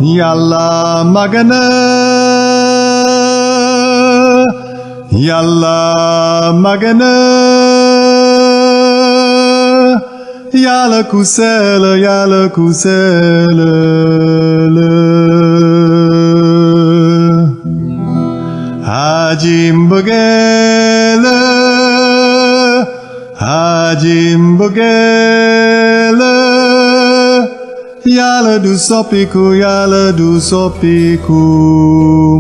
yàlla magana yàlla magana yàlla ku sell yàlla ku sell aji mbëggeel aji mbëggeel yàlla du soppiku yàlla du soppiku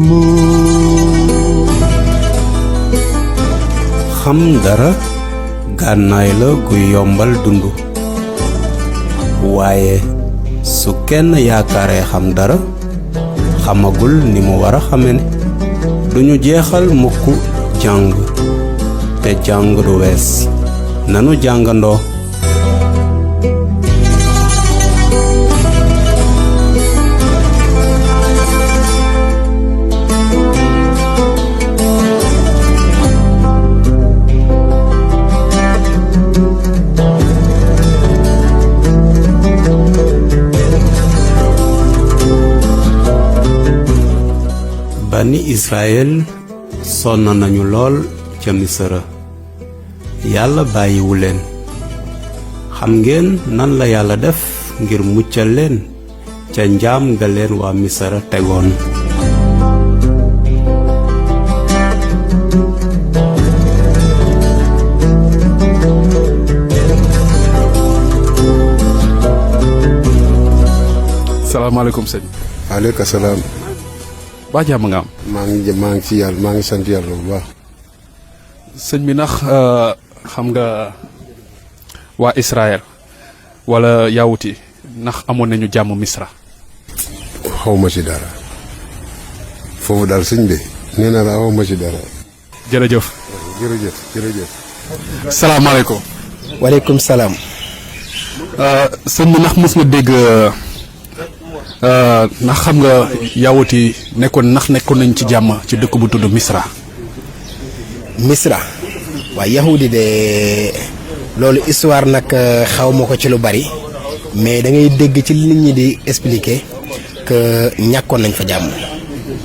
mu xam dara gànnaay la gu yombal dund waaye su kenn yaakaaree xam dara xamagul ni mu war a xame ne duñu jeexal mukk jàng te jàng du wees nanu jàngandoo bani Israël sonn nañu lool ca Misra yàlla bàyyiwu leen xam ngeen nan la yàlla def ngir muccal leen ca njaam ga leen waa Misra tegoon salaamaaleykum sëñ. waaleykum salaam. baa jàmm nga am. maa ngi ci yàlla maa ngi sant yàlla bu baax. sëñ bi ndax xam nga waa Israël wala yawuti ndax amoon nañu jàmm Misra. xaw ma ci dara foofu daal sëñ bi nee na la xaw ma ci dara. jërëjëf. jërëjëf. salaamaaleykum. waaleykum salaam. sëñ bi ndax mos nga dégg ndax xam nga yawuti nekkoon nañ ci jàmm ci dëkk bu tudd Misra. Misra waaw yahudi de loolu histoire nag xaw ma ko ci lu bari mais da ngay dégg ci nit ñi di expliquer que ñàkkoon nañ fa jàmm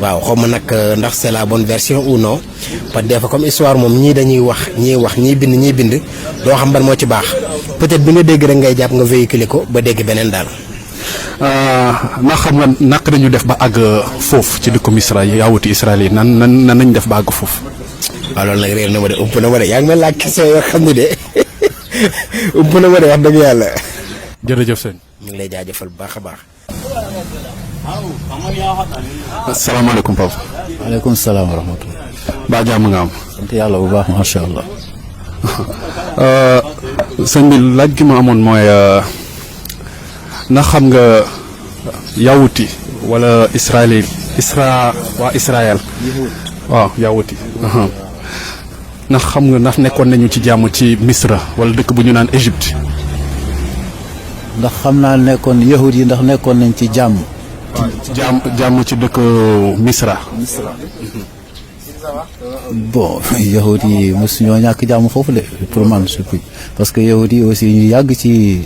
waaw xaw ma nag ndax c'est la bonne version ou non parce que des fois comme histoire moom ñii dañuy wax ñii bind doo xam ban moo ci baax peut-être bi nga dégg rek ngay jàpp nga véhiculer ko ba dégg beneen daal. ndax xam nga nak dañu def ba àgg foofu ci dëkku Misra yawuti Israël yi nan nañ def ba àgg foofu. waaw loolu nag réer na ma de ëpp na ma de yaa ngi may laaj question yoo xam ne de ëpp na ma de wax dëgg yàlla. jërëjëf sëñ. ñu ngi lay jaajëfal bu baax a baax. asalaamaaleykum Pape. waaleykum salaam wa rahmatulah. baa jàmm nga am. sant yàlla bu baax macha allah. sëñ bi laaj gi ma amoon mooy ndax xam nga yawuti wala Israël waa Israël. waaw yawuti. ndax xam nga ndax nekkoon nañu ci jàmm ci Misra wala dëkk bu ñu naan Égypte. ndax xam naa nekkoon yahud yi ndax nekkoon nañ ci jàmm. jàmm ci dëkk Misra. bon yahud yi mosu ñoo ñàkk jàmm foofu de pour man surtout parce que yahud yi aussi ñu yàgg ci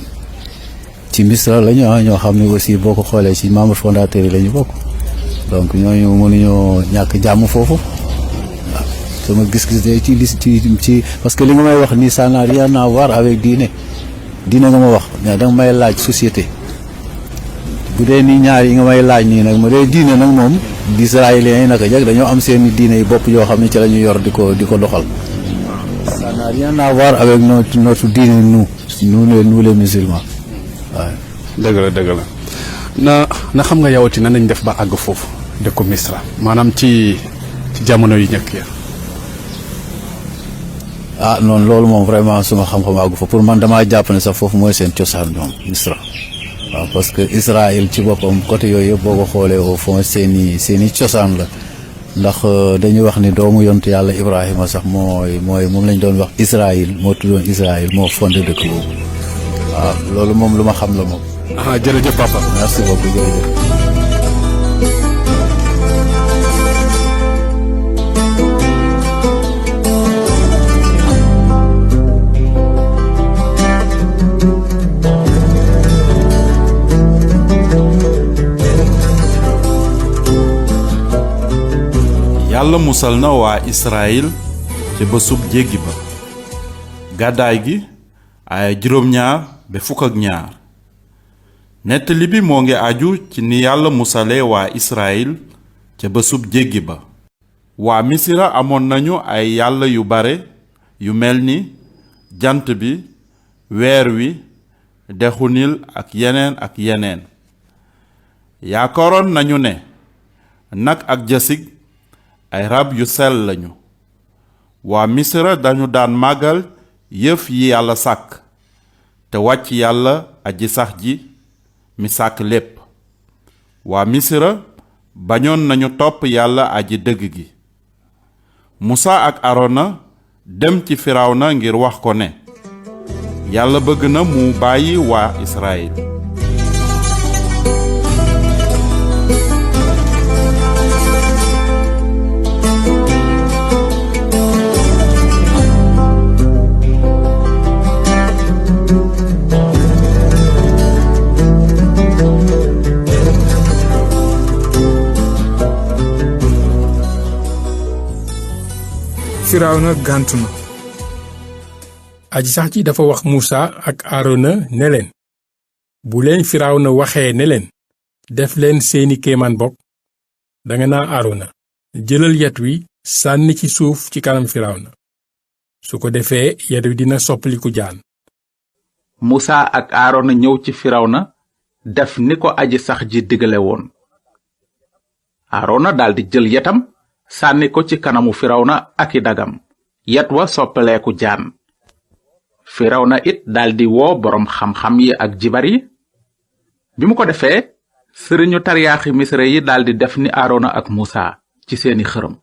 Misra la ñu ñoo xam ne aussi boo ko xoolee ci membres fondateurs yi la ñu bokk donc ñooñu mënuñoo ñàkk jàmm foofu. sama gis-gis de ci parce que li nga may wax nii ça n'a rien à voir avec diine nga ma wax mais danga may laaj société bu dee nii ñaar yi nga may laaj nii nag ma dee diine nag moom israéliens yi naka jag dañoo am seen diine yi bopp yoo xam ne ci la ñu yor di ko doxal. ça n'a rien à voir avec notre diine nous les musulmans waaw. dëgg la na xam nga yawati na nañ def ba àgg foofu dëkku Misra maanaam ci jamono yu njëkk ya. ah non loolu moom vraiment suma xam-xam àggu fa pour man damaa jàpp ne sax foofu mooy seen cosaan ñoom Misra waaw parce que Israël ci boppam côté yooyu yëpp boo ko xoolee au fond seeni cosaan la ndax dañuy wax ni doomu yontu yàlla Ibrahima sax mooy moom lañ doon wax Israël moo tuddoon Israël moo fondé dëkk boobu waaw loolu moom lu ma xam la moom. jërëjëf papa. merci beaucoup jërëjëf. yàlla musal na waa Israël ca bésub jéggi ba. gàddaay gi ay 9 ba 12. nettali bi moo ngi aju ci ni yàlla musale waa Israël ca bésub jéggi ba. waa Misira amoon nañu ay yàlla yu bare yu mel ni jant bi, weer wi, dexu Nil ak yeneen. yaakaaroon nañu ne nag ak jasig ay rab yu sell lañu. waa Misira dañu daan màggal yëf yi yàlla sàkk te wàcc yàlla aji sax ji mi sàkk lépp. waa Misira bañoon nañu topp yàlla aji dëgg gi. Musa ak Arona dem ci Firawna ngir wax ko ne yàlla bëgg na mu bàyyi waa Israël. Firawna gàntu na. aji sax ji dafa wax Musa ak Arona ne leen bu leen Firawna waxee ne leen def leen seeni kéemaan bokk danga naa Arona jëlal yet wi sànni ci suuf ci kanam Firawna su ko defee yet wi dina soppaliku jaan. Musa ak Arona ñëw ci Firawna def ni ko aji sax ji digale woon. Arona daldi jël yetam sànni ko ci kanamu Firawna ak i dagam yet wa soppaleeku jaan. Firawna it daldi woo boroom xam-xam yi ak jibar yi. bi mu ko defee sëriñu tariyaaxi Misra yi daldi def ni Arona ak Musa ci seeni xërëm.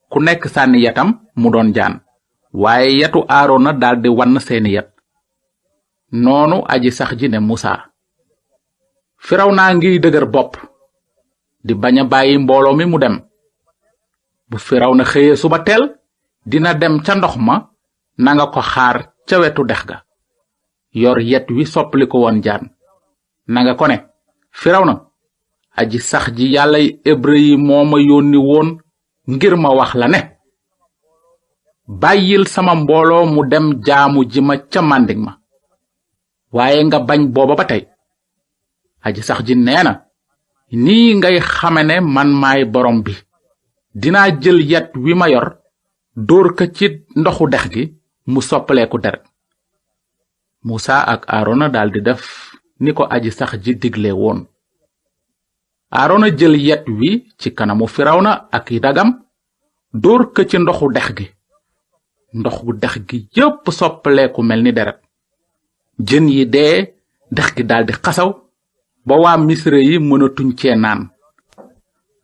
ku nekk sànni yetam mu doon jaan waaye yetu Arona daldi wann seeni yet. noonu aji sax ji ne Musa Firawna ngiy dëgër bopp di bañ a bàyyi mbooloo mi mu dem. bu Firawna xëyee suba teel dina dem ca ndox ma nanga ko xaar ca wetu dex ga yor yet wi soppali ko woon jaan. nanga ko ne Firawna aji sax ji yàllay hébreu yi moo ma yónni woon ngir ma wax la ne bàyyil sama mbooloo mu dem jaamu ji ma ca màndig ma waaye nga bañ booba ba tey. aji sax ji nee na nii ngay xame ne man maay borom bi dinaa jël yet wi ma yor dóor ko ci ndoxu dex gi mu soppaleeku deret. Musa ak Arona daldi def ni ko aji sax ji digle woon. Arona jël yet wi ci kanamu Firawna ak i dagam dóor ko ci ndoxu dex gi. ndoxu dex gi yépp soppaleeku mel ni deret. jën yi dee dex gi daldi xasaw ba waa Misra yi mënatuñ cee naan.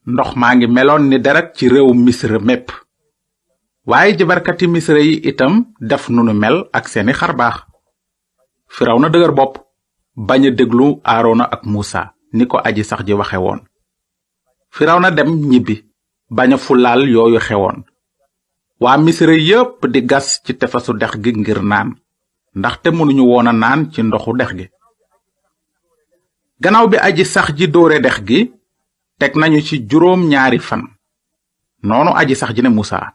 ndox maa ngi meloon ni deret ci réew Misra mépp. waaye jabarkati Misra yi itam def nunu mel ak seeni xarbaax. Firawna dëgër bopp bañ a déglu Arona ak Musa ni ko aji sax ji waxe woon. Firawna dem ñibbi bañ a fulaal yooyu xewoon. waa Misra yépp di gas ci tefesu dex gi ngir naan ndaxte mënuñu woon a naan ci ndoxu dex gi. gannaaw bi aji sax ji dóore dex gi teg nañu ci 2 fan. noonu aji sax ji ne Musa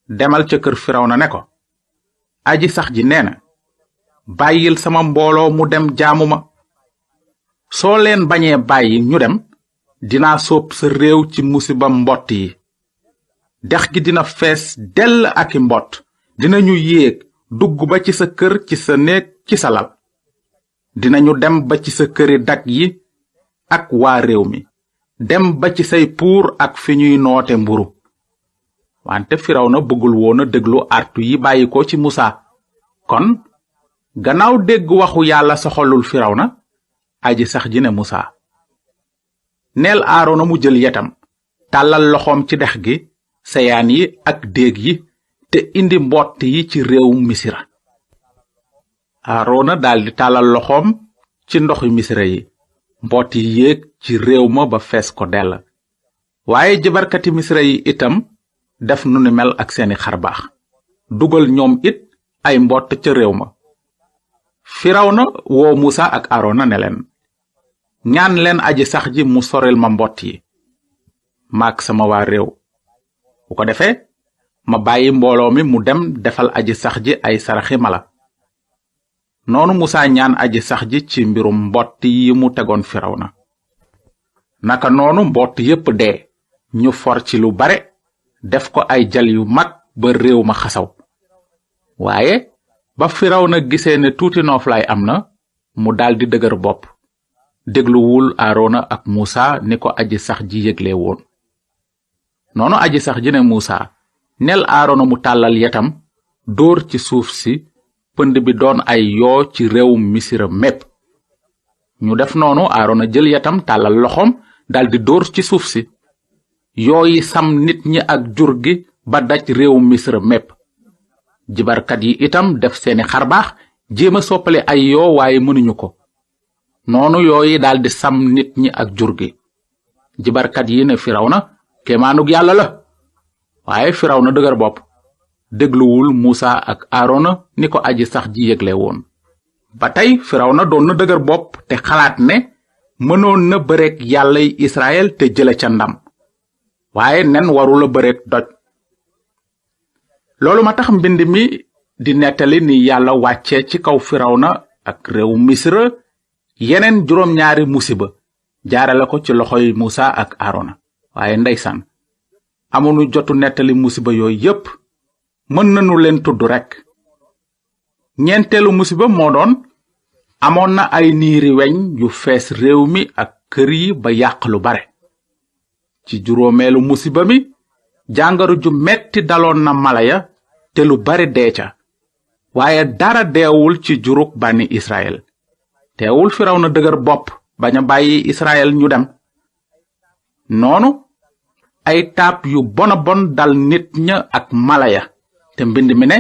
demal ca kër Firawna ne ko aji sax ji nee na bàyyil sama mbooloo mu dem jaamu ma. soo leen bañee bàyyi ñu dem dinaa sóob sa réew ci musiba mbott yi. dex gi dina fees dell ak i mbott dinañu yéeg dugg ba ci sa kër ci sa néeg ci sa lal. dinañu dem ba ci sa këri dag yi ak waa réew mi dem ba ci say puur ak fi ñuy noote mburu. wante Firawna bëggul woon a déglu artu yi bàyyi ko ci Musa. kon gannaaw dégg waxu yàlla soxalul Firawna aji sax ji ne Musa neel Arona mu jël yetam tàllal loxoom ci dex gi sayaan yi ak déeg yi te indi mbott yi ci réew Misra. Arona daldi tàllal loxoom ci ndoxu Misra yi mbott yi yéeg ci réew ma ba fees ko dell. waaye jabarkati Misra yi itam def nu ni mel ak seeni xarbaax dugal ñoom it ay mbott ca réew ma. Firawna woo Musa ak Arona ne leen ñaan leen aji sax ji mu soril ma mbott yi maak sama waa réew bu ko defee ma bàyyi mbooloo mi mu dem defal aji sax ji ay saraxi mala. noonu Musaa ñaan aji sax ji ci mbirum mbott yi mu tegoon Firawna. naka noonu mbott yépp dee ñu for ci lu bare def ko ay jal yu mag ba réew ma xasaw. waaye ba Firawna gisee ne tuuti nooflaay am na mu daldi dëgër bopp dégluwul Aarona ak Musaa ni ko aji sax ji yëgle woon. noonu aji sax ji ne Musaa nel Aarona mu tàllal yetam dóor ci suuf si pënd bi doon ay yoo ci réewum Misira mépp. ñu def noonu Aarona jël yetam tàllal loxoom daldi dóor ci suuf si yooyi sam nit ñi ak jur gi ba daj réewum Misira mépp. jibarkat yi itam def seeni xarbaax jéema soppale ay yoo waaye mënuñu ko. noonu yooyi daldi sam nit ñi ak jur gi. jibarkat yi ne Firawna kéemaanug yàlla la. waaye Firawna dëgër bopp dégluwul Musaa ak Aarona ni ko aji sax ji yëgle woon. ba tey Firawna doon na dëgër bopp te xalaat ne mënoon na bëreek yàllay Israël te jële ca ndam. waaye nen warula bëreek doj. loolu ma tax mbind mi di nettali ni yàlla wàcce ci kaw Firawna ak réewu Misra yeneen juróom-ñaari musiba jaarale ko ci loxoy Musaa ak Aarona. waaye ndeysaan amuñu jotu nettali musiba yooyu yépp, mën nañu leen tudd rekk. ñeenteelu musiba moo doon amoon na ay niiri weñ yu fees réew mi ak kër yi ba yàq lu bare. ci juróomeelu musiba mi jàngoro ju metti daloon na mala ya te lu bare dee ca. waaye dara deewul ci jurug bànni Israël. teewul Firawna dëgër bopp bañ a bàyyi Israël ñu dem. noonu ay taab yu bona bon dal nit ña ak mala ya te mbind mi ne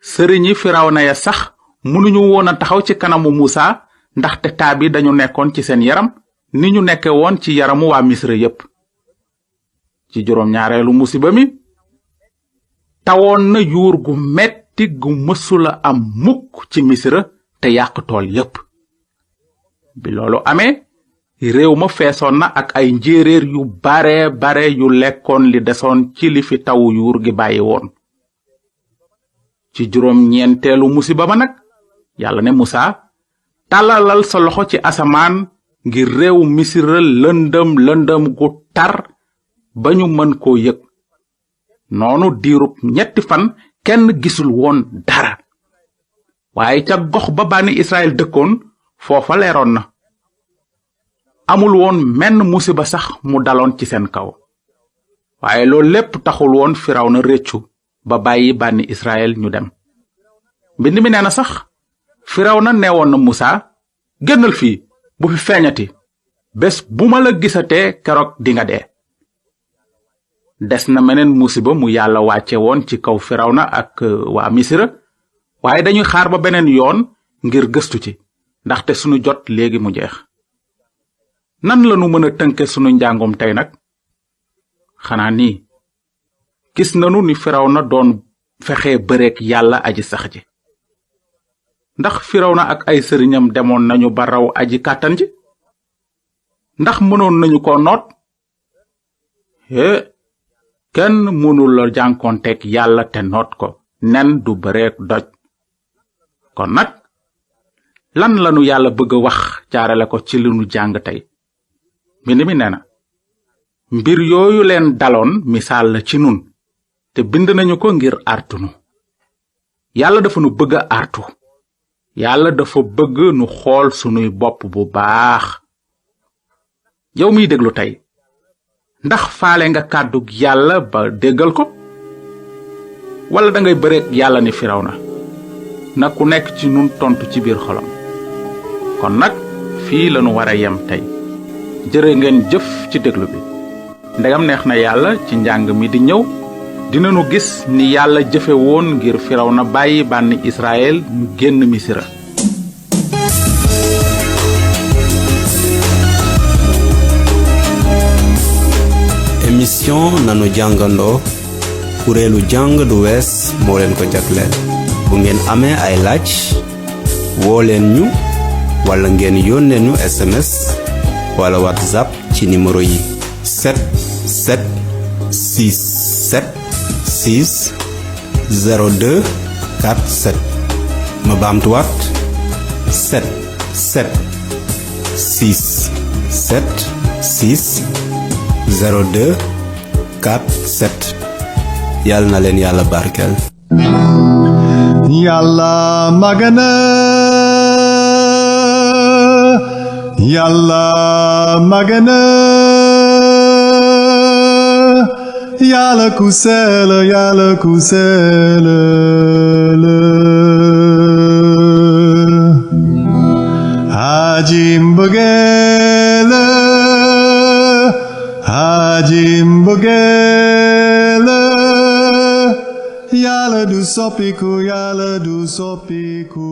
sëriñi Firawna ya sax mënuñu woon a taxaw ci kanamu Musaa ndaxte taab yi dañu nekkoon ci seen yaram ni ñu nekke woon ci yaramu waa Misra yépp. ci juróom-ñaareelu musiba mi tawoon na yuur gu metti gu mësula am mukk ci Misra te yàq tool yépp. bi loolu amee réew ma feesoon na ak ay njéeréer yu bare yu lekkoon li desoon ci li fi tawu yuur gi bàyyi woon. ci juróom-ñeenteelu musiba ma nag yàlla ne Musaa tàllalal sa loxo ci asamaan ngir réew Misra lëndëm gu tar ba ñu mën koo yëg. noonu diirub 3 fan kenn gisul woon dara. waaye ca gox ba bànni Israël dëkkoon foofa leeroon na. amul woon menn musiba sax mu daloon ci seen kaw. waaye loolu lépp taxul woon Firawna réccu ba bàyyi bànni Israël ñu dem. mbind mi nee na sax Firawna neewoon na Musaa génnal fii bu fi feeñati bés bu ma la gisatee keroog dinga dee. des na meneen musiba mu yàlla wàcce woon ci kaw Firawna ak waa Misra waaye dañuy xaar ba beneen yoon ngir gëstu ci ndaxte sunu jot léegi mu jeex. nan lanu mën a tënke sunu njàngum tey nag? xanaa nii gis nanu ni Firawna doon fexe bëreek yàlla aji sax ji. ndax Firawna ak ay sëriñam demoon nañu ba raw aji kàttan ji? ndax mënoon nañu ko noot? kenn mënul la jànkoonteek yàlla te noot ko. nen du bëreek doj. kon nag lan lanu yàlla bëgg a wax jaarale ko ci li nu jàng tey? mbind mi nee na mbir yooyu leen daloon misaal la ci nun te bind nañu ko ngir artunu. yàlla dafa nu bëgg a artu. yàlla dafa bëgg nu xool sunuy bopp bu baax. yow miy déglu tey ndax faale nga kàddug yàlla ba déggal ko? wala dangay bëreek yàlla ni Firawna? na ku nekk ci nun tontu ci biir xolam. kon nag fii lanu war a yem tey. jërë ngeen jëf ci déglu bi. ndegam neex na yàlla ci njàng mi di ñëw dinanu gis ni yàlla jëfe woon ngir Firawna bàyyi bànni Israël mu génn Misra. émission nanu jàngandoo kuréelu jàng du wees moo leen ko jagleel. bu ngeen amee ay laaj woo leen ñu wala ngeen yónnee ñu SMS wala WhatsApp ci numéro yi 776 7 6 02 47 ma baamtuwaat 7 7 6 7 6 02 47 yàlla na leen yàlla barkeel. Yàlla magana Yàlla magana Yàlla ku sell Yàlla ku sell aji mbëggeel Yàlla du soppiku Yàlla du soppiku